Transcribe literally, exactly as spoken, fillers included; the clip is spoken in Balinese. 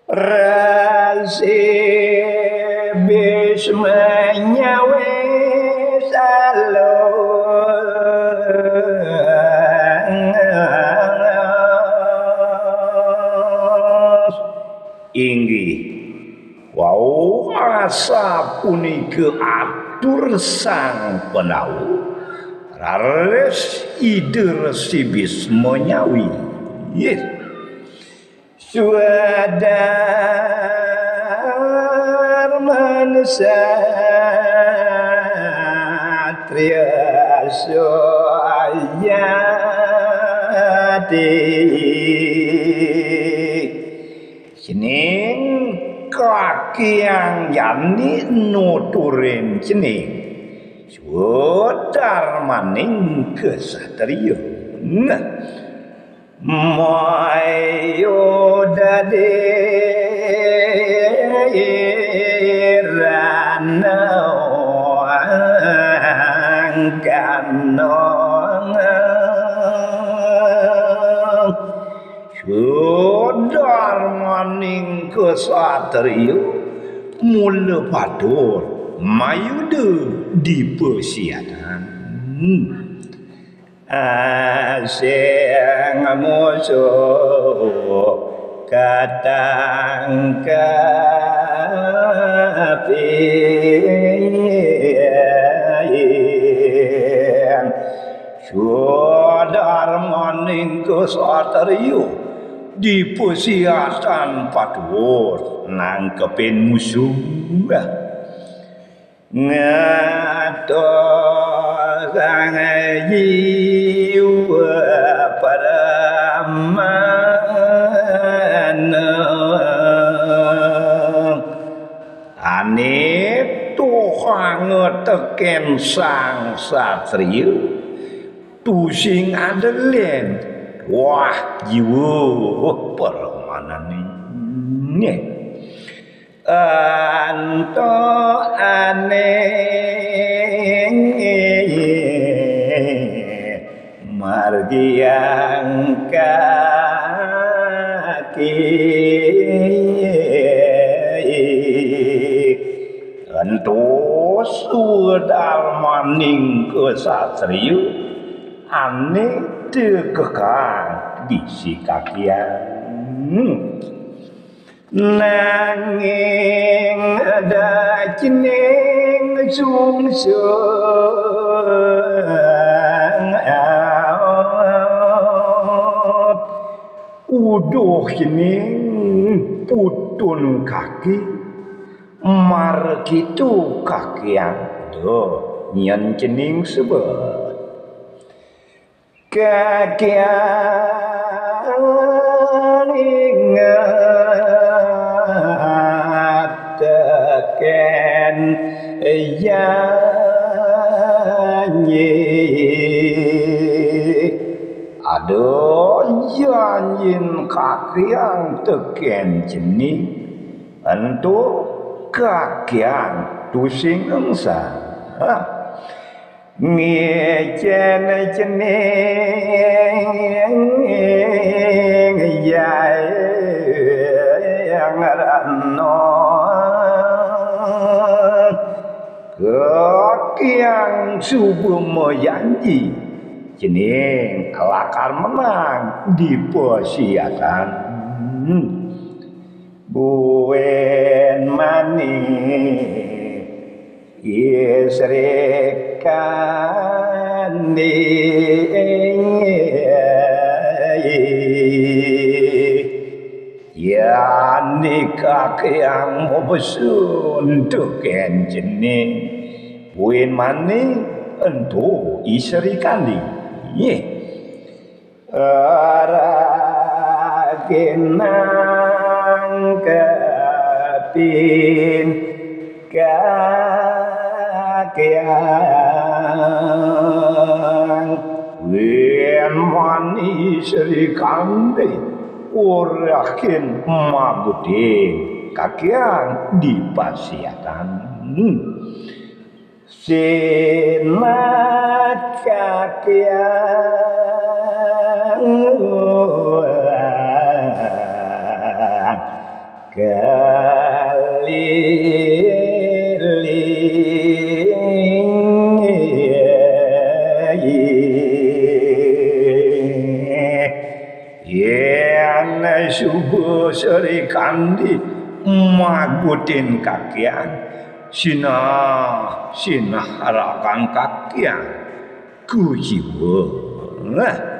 Resi Bisma nyawis alus. Inggih, wau asapunika atur Sang Pandhawa, raris Ida Resi Bisma nyawis. Swadarman satriya sujati. Cening kakyang jani nuturin cening swadarmaning kasatriya. Nah, Mayu dadi rana angkana. Sudarmaning kasatriya mula patut mayuda dipasiatan. Asing musuh katangkapin. Sudarmaning kasatriya dipasiatan patut nangkepin musuh. Ngato sang jiwa pramana. Ane tuhanga teken sang satriya, tusing adelen. Wah, jiwa permanane. Ento ane margiang kaki. Ento swadarmaning kasatriya ane tekekang bisi kakian. Nanging ada cening sungsung. Uduh cening putun kaki, margitu kakian. Duh, nyen cening sebet. Kakian ingat teken janji. Ada janjin kakian teken cening. Ento kakian tusing engsa. Ngicen cening jai ngrana. Kakian suba majanji cening lakar menang dipasiatan. Buin mani Sri Kandi. Yan nika kakian mabesun teken cening. Buin mani ento I Sri Kandi. Nggih. Rakinang kepin kakian. Yen mani Sri Kandi ora kin mabuti kakian dipasiatan. Sinat kakian. Sri Kandi magutin kakian, sinah, sinah rakan kakian. Kuciwa. Nah,